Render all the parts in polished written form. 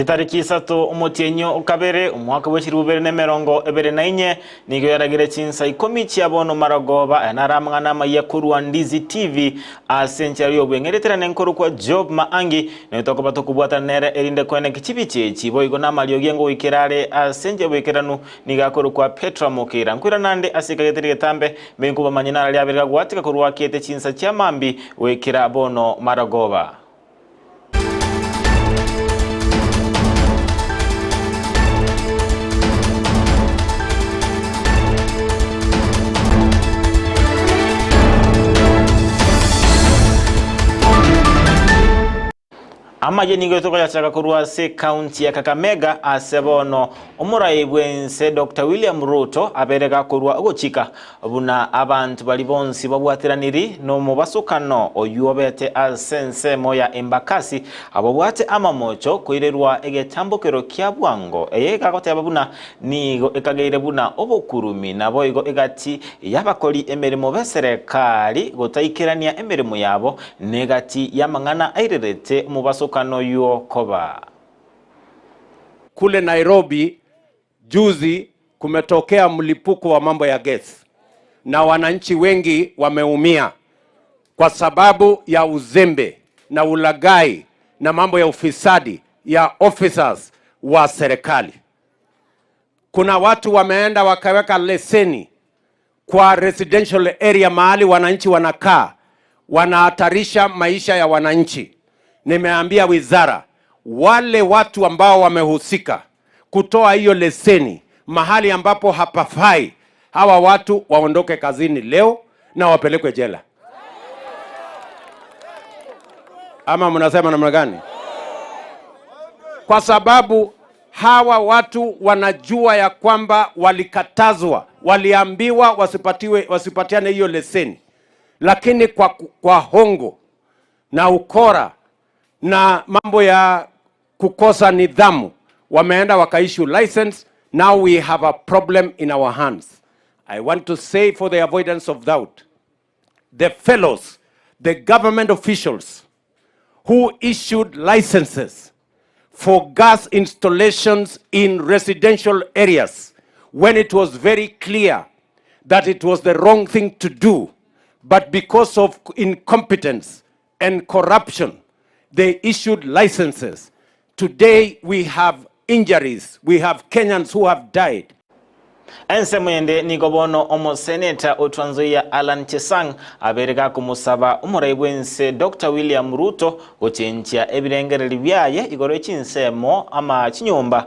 Chitariki isato omotienyi o kabere, omwaka bwe chilifu bibere na emerongo ebere na inye, nigo yaragire chinsa ikomi chia bono marogoba. Aya naro amang'ana amayia korwa Ndizi TV ase enchera y'obweng'eretera nenkorokwa Job Maangi, naye tokoba tokobwatana nere erinde koeneki chibicha echi. Boigo namariogi engoikera are ase enchera y'oboikeranu nigo akorokwa Petra Mokeira. Nkoirana ande ase ekageteri getambe, mbe nkobamanyie naro riabere gagwatika korwa akete chinsa chia mambi goikera bono marogoba. Amaye nigo tokoyachaka korwa ase ekaunti ya Kakamega ase bono omorai bw'ense Doctor William Ruto abere gakorwa ogochika Buna abanto baria bonsi babwateraniri nomobasokano oyio obete ase ensemo ya Embakasi, ababwate amamocho koirerwa egetambokero kia bwango. Eye egagoteba buna nigo ekageire buna obokurumi, naboigo egati y'abakori emeremo b'eserekari gotaikerania emeremo yabo, negati y'amang'ana airerete omobasokano oyio koba. Kule Nairobi Juzi kumetokea mlipuko wa mambo ya gesi na wananchi wengi wameumia kwa sababu ya uzembe na ulaghai na mambo ya ufisadi ya officers wa serikali. Kuna watu wameenda wakaweka leseni kwa residential area mahali wananchi wanakaa, wanahatarisha maisha ya wananchi. Nimeambia wizara, wale watu ambao wamehusika kutoa hiyo leseni mahali ambapo hapafai, hawa watu waondoke kazini leo na wapelekwe jela. Ama mnasema namna gani? Kwa sababu hawa watu wanajua ya kwamba walikatazwa, waliambiwa wasipatiwe, wasipatiane hiyo leseni, lakini kwa, kwa hongo na ukora na mambo ya kukosa nidhamu wameenda wakaissue license. Now we have a problem in our hands. I want to say for the avoidance of doubt, the fellows, the government officials who issued licenses for gas installations in residential areas when it was very clear that it was the wrong thing to do, but because of incompetence and corruption, they issued licenses. Today we have injuries, we have Kenyans who have died. Ensemo ende nigo bono omoseneta o Trans Nzoia Allan Chesang abeire gakomosaba omorai bw'ense Doctor William Ruto gochenchia ebirengererio biaye igoro yechinsemo ama chinyomba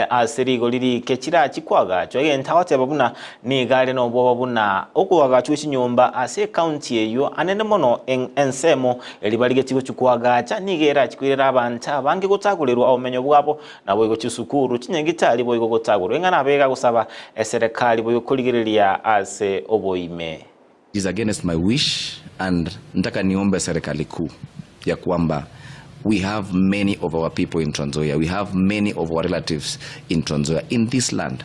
ase rigori rike chirachi koagachwa egento agoteba buna nigo are nobwoba buna okoagachwa gwechinyomba ase ecounty eyio anene mono ensemo eria barigetie gochia koagacha nigo erachi koirera abanto abange gotagorerwa obomenyo bwabo Naboigo chisukuru, chinyagitari boigo gotagorwa, ing'ana abega gosaba eserekari boigo korigereria ase oboime. It is against my wish and nataka niombe serikali kuu ya kwamba we have many of our people in Trans Nzoia, we have many of our relatives in Trans Nzoia, in this land.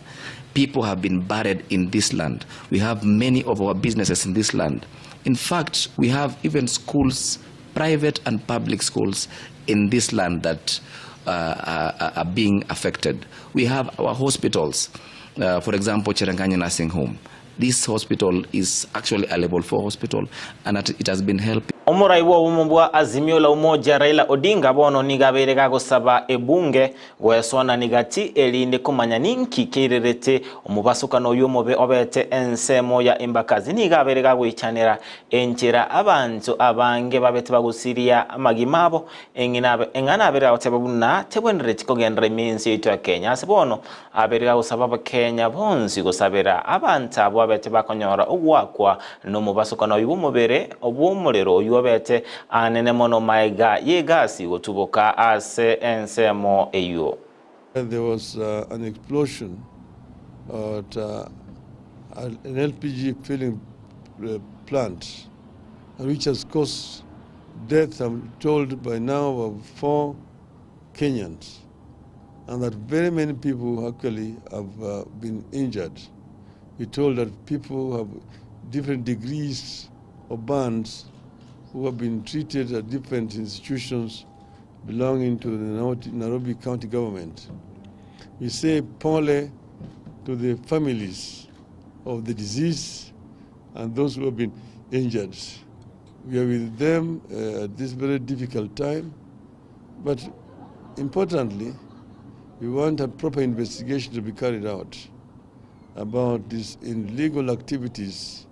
People have been buried in this land. We have many of our businesses in this land. In fact, we have even schools, private and public schools in this land that uh, are, are being affected. We have our hospitals, uh, for example, Cheranganya Nursing Home. This hospital is actually a level 4 hospital and it has been helping. Omorai bw'obomo bwa Azimio la Umoja Raila Odinga bono nigo abeire gagosaba ebunge goesoanani gati erinde komanya ninki keirerete omobasokano oyio omobe obete ensemo ya Embakasi. Nigo abeire gagoichanera enchera abanto abange babete bagosiria amagima abo Eng'ina abeire agoteba buna tebwenereti kogenderera ime y'ense yaito ya Kenya. Ase bono abeire agosaba Abakenya bonsi gosabera abanto abwo abete bakonyora ogoakwa nomobasokano oyio bw'omobere bw'omorero oyio obete anene mono maega y'egasi gotuboka ase ensemo eyio. There was an explosion at an LPG filling plant which has caused death, I'm told by now, of 4 Kenyans, and that very many people actually have been injured. We're told that people have different degrees of burns who have been treated at different institutions belonging to the Nairobi County government. We say pole to the families of the deceased and those who have been injured. We are with them at this very difficult time, but importantly, we want a proper investigation to be carried out about these illegal activities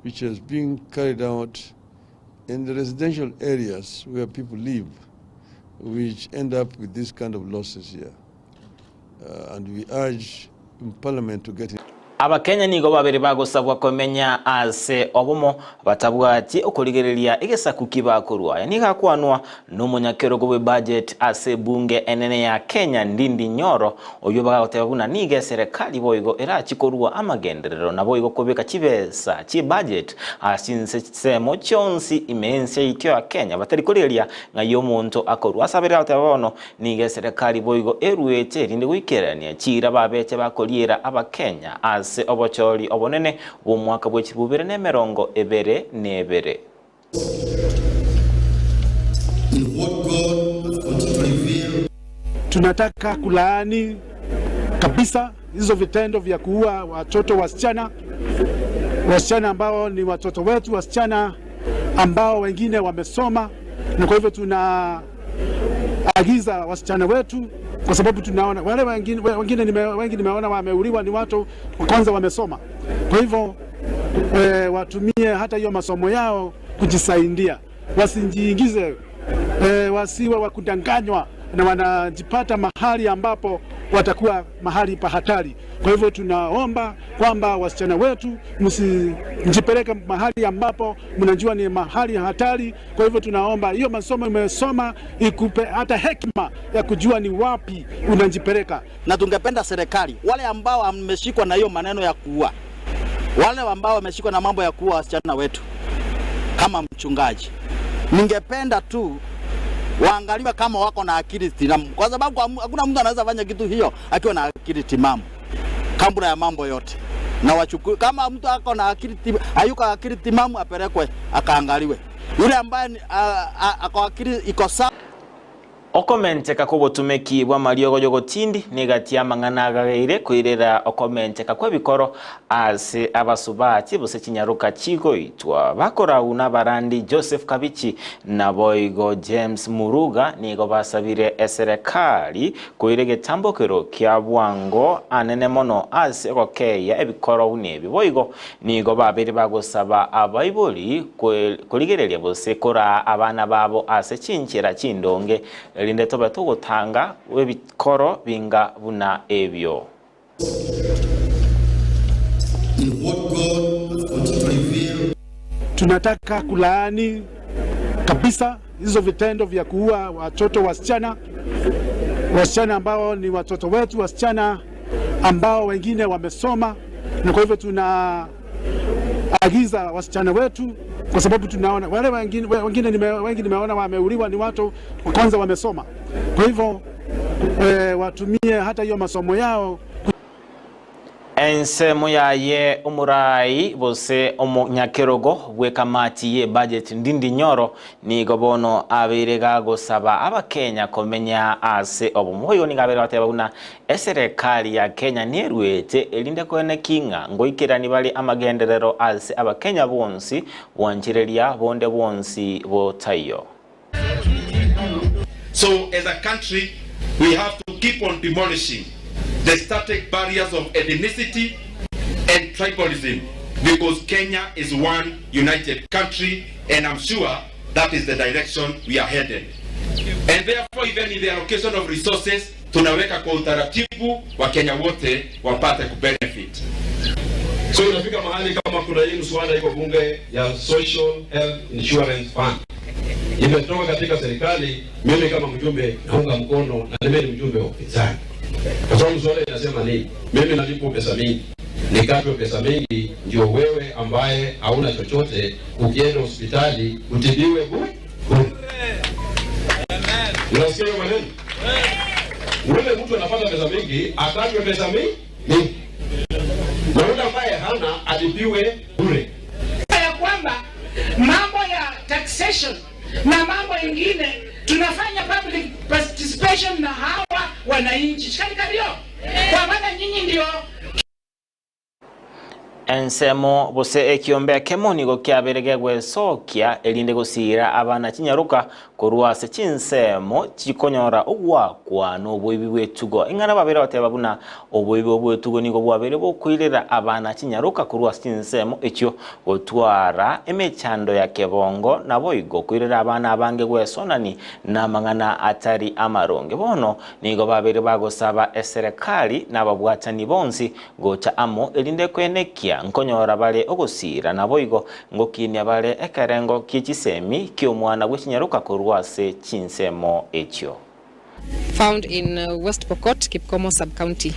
which has been carried out in the residential areas where people live, which end up with this kind of losses here. And we urge Parliament to get in. Abakenya nigo babere bagosabwa komenya ase obomo batabwati okorigereria egesaku ki bakorwa. Aya nigo akwanwa nomonyakerogo bwe budget ase ebunge enene ya Kenya Ndindi Nyoro oywo bagagoteba buna nigo eserekari boigo erachi korwa amagenderero naboigo kobeka chibesa chibudget ase chinsemo chionsi ime ense yaito ya Kenya batari korigereria ng'ai omonto akorwa. Ase abere agoteba bono nigo eserekari boigo eruete erinde goikerania chira babeche bakoriera abakenya ase obochori obonene bw'omwaka bwa 2022. Tunataka kulaani kabisa hizo vitendo vya kuua watoto wasichana, wasichana ambao ni watoto wetu, wasichana ambao wengine wamesoma, na kwa hivyo tunaagiza wasichana wetu, kwa sababu tunaona wale wengine, wengine nime, wengi nimeona wameuliwa ni watu kwanza wamesoma. Kwa hivyo watumie hata hiyo masomo yao kujisaidia, wasijiingize, wasiwe wa kudanganywa na wanajipata mahali ambapo watakuwa mahali pa hatari. Kwa hivyo tunaomba kwamba wasichana wetu msijipeleke mahali ambapo mnajua ni mahali hatari. Kwa hivyo tunaomba hiyo masomo umesoma ikupe hata hekima ya kujua ni wapi unajipeleka. Na tungependa serikali, wale ambao wameshikwa na hiyo maneno ya kuua, wale ambao wameshikwa na mambo ya kuua wasichana wetu, kama mchungaji, ningependa tu waangaliwe kama wako na akili timamu, kwa sababu hakuna mtu anaweza fanya kitu hiyo akiwa na akili timamu kabla ya mambo yote. Na wachukue, kama mtu ako na akili timamu, hayuko akili timamu, apelekwe akaangaliwe. Yule ambaye ako akili iko sawa. Okomenteka kw'obotumeki bwa mariogo yogotindi nigatia amang'ana agageire koirera okomenteka kw'ebikoro ase abasubati bose chinyaruka chigoitwa bakorau n'abarandi Joseph Kabichi na boigo James Muruga nigo basabire eserekari koira egetambokero kia bwango anene mono ase ogokeya ebikoro buna ebi boigo nigo babere bagosaba abaibori korigereria bose kora abana babo ase chinchera chindonge erinde tobe togotanga ebikoro binga buna ebyo. Tunataka kulaani kabisa hizo vitendo vya kuua watoto wasichana, wasichana ambao ni watoto wetu, wasichana ambao wengine wamesoma, na kwa hivyo tunaagiza wasichana wetu, kwa sababu tunaona wale wengine, wengine nime, wengi nimeona wameuliwa ni watu kwanza wamesoma. Kwa hivyo watumie hata hiyo masomo yao. Ensemo yaye omurai bose omunyakerogo bw'ekamati ye budget Ndindi Nyoro nigo bono abeire gagosaba abakenya komenya ase obomo. Oyo nigo abeire bateba buna eserekari ya Kenya nerwete erinde koene king'a ngoikerani bari amagenderero ase abakenya bonsi bwanchereria bonde bonsi botaiyo. So as a country we have to keep on demolishing the static barriers of ethnicity and tribalism, because Kenya is one united country, and I'm sure that is the direction we are headed. And therefore, even in the allocation of resources, tunaweka kwa utaratibu wa Kenya wote wapate kubenefit. So inafika mahali kama kuna hii mswada iko bunge ya Social Health Insurance Fund imetoka katika serikali, mimi kama mjumbe naunga mkono, na mimi ni mjumbe wa upinzani, kwa sababu mswada inasema nini? Mimi nalipwa pesa mingi, nikatwe pesa mingi, ndio wewe ambaye hauna chochote ukienda hospitali utibiwe bure. Unasikia hiyo maneno? Ule mtu anapata pesa mingi akatwe pesa mingi, na yule ambaye hana alipiwe bure. Ya kwamba mambo ya taxation na mambo ingine Tunafanya public participation na hawa wananchi. Shikani kario. Kwa maana nyinyi ndio Ensemo gose ekiombe ekemo nigo kiabeire gegwesokia, erinde gosiira abana chinyaroka korwa ase chinsemo chikonyora ogoakwa noboibi bw'etugo. Ing'ana babeire bateba buna oboibi obo bw'etugo nigo bwabeire bokoirera abana chinyaroka korwa ase chinsemo echio gotwara emechando ya kebongo naboigo koirera abana abange gwesonani namang'ana atari amaronge. Bono nigo babeire bagosaba eserekari nababwatani bonsi gocha amo, erinde kwenekia nkonyora bare ogosiira, naboigo ngokinia bare ekerengo gie chisemi ki'omwana bwe chinyaroka korwa ase chinsemo echio. Found in West Pokot, Kipkomo sub-county.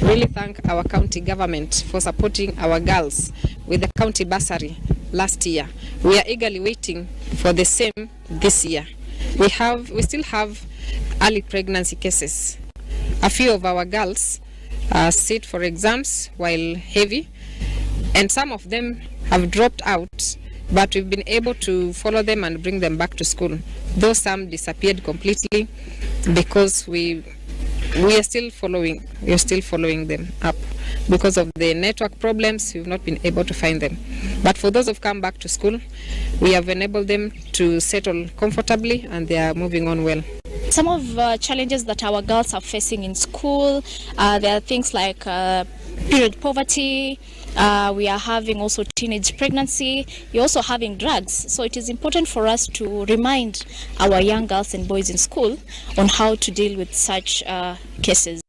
Really thank our county government for supporting our girls with the county bursary last year. We are eagerly waiting for the same this year. We have, we still have early pregnancy cases. A few of our girls uh, sit for exams while heavy, and some of them have dropped out, but we've been able to follow them and bring them back to school. Though some disappeared completely because we we are still following we are still following them up because of the network problems we've not been able to find them but for those who've come back to school we have enabled them to settle comfortably and they are moving on well Some of challenges that our girls are facing in school, there are things like period poverty, we are having also teenage pregnancy, you're also having drugs. So it is important for us to remind our young girls and boys in school on how to deal with such cases.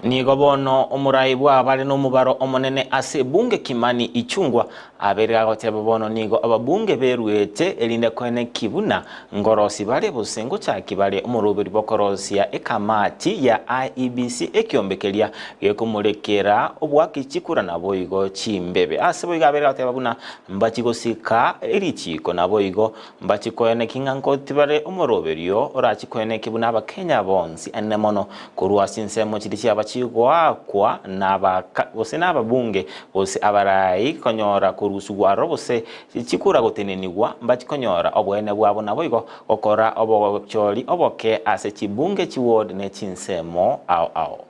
Nigo bono omorai bw'abare nomobaro omonene ase ebunge Kimani Ichung'wa abeire gagoteba bono nigo ababunge beruete erinde koeneki buna ngorosi bare gose ngochaki bare omoroberi bw'okorosia ekamati ya IEBC ekiombe keria gekomorekera obwaki chikura naboigo chimbebe. Ase boigo abeire gagoteba buna mbachi gosika erichiko naboigo Mbachi koeneki ng'a nkoti bare omoroberio orachi koeneki buna Abakenya bonsi anene mono korwa ase chinsemo chiria chiaba chigoakwa nabaka gose nababunge gose abarai konyora korusugwa aroro gose chikura gotenenigwa mbachi konyora oboene bwabo naboigo gokora obochori oboke ase chibunge chiward ne chinsemo ao ao.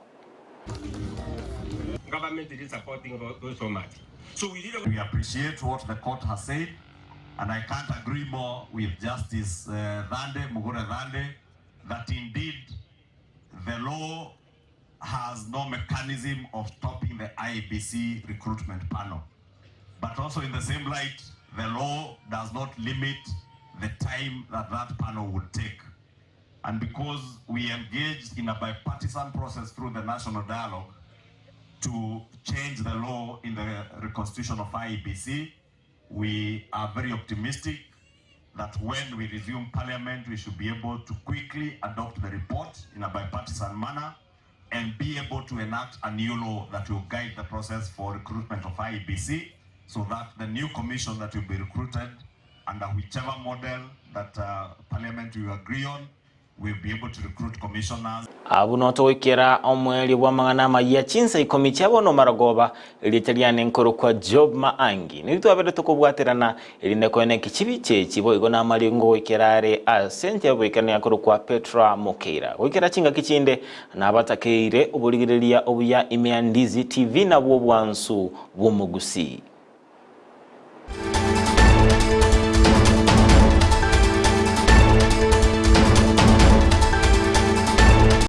Government is supporting those so much. So we really We appreciate what the court has said and I can't agree more with Justice uh, Thande, Mugure Thande, that indeed the law has no mechanism of stopping the IEBC recruitment panel. But also in the same light, the law does not limit the time that that panel would take. And because we engaged in a bipartisan process through the national dialogue to change the law in the reconstitution of IEBC, we are very optimistic that when we resume parliament, we should be able to quickly adopt the report in a bipartisan manner and be able to enact a new law that will guide the process for recruitment of IEBC so that the new commission that will be recruited under whichever model that uh, parliament will agree on will be able to recruit commissioners. Abwo notogoikera omoerio bw'amang'ana amayia chinsa ikomi chia bono marogoba, erieta riane nkorokwa Job Maangi. Nigo twabere tokobwaterana erinde koeneki chibicha echi boigo namaringo goikera are ase enchera y'oboikeranu yakorokwa Petra Mokeira. Goikera chingaki chinde nabatakeire oborigereria obuya ime ya Ndizi TV nabwo obwansu bw'omogusii.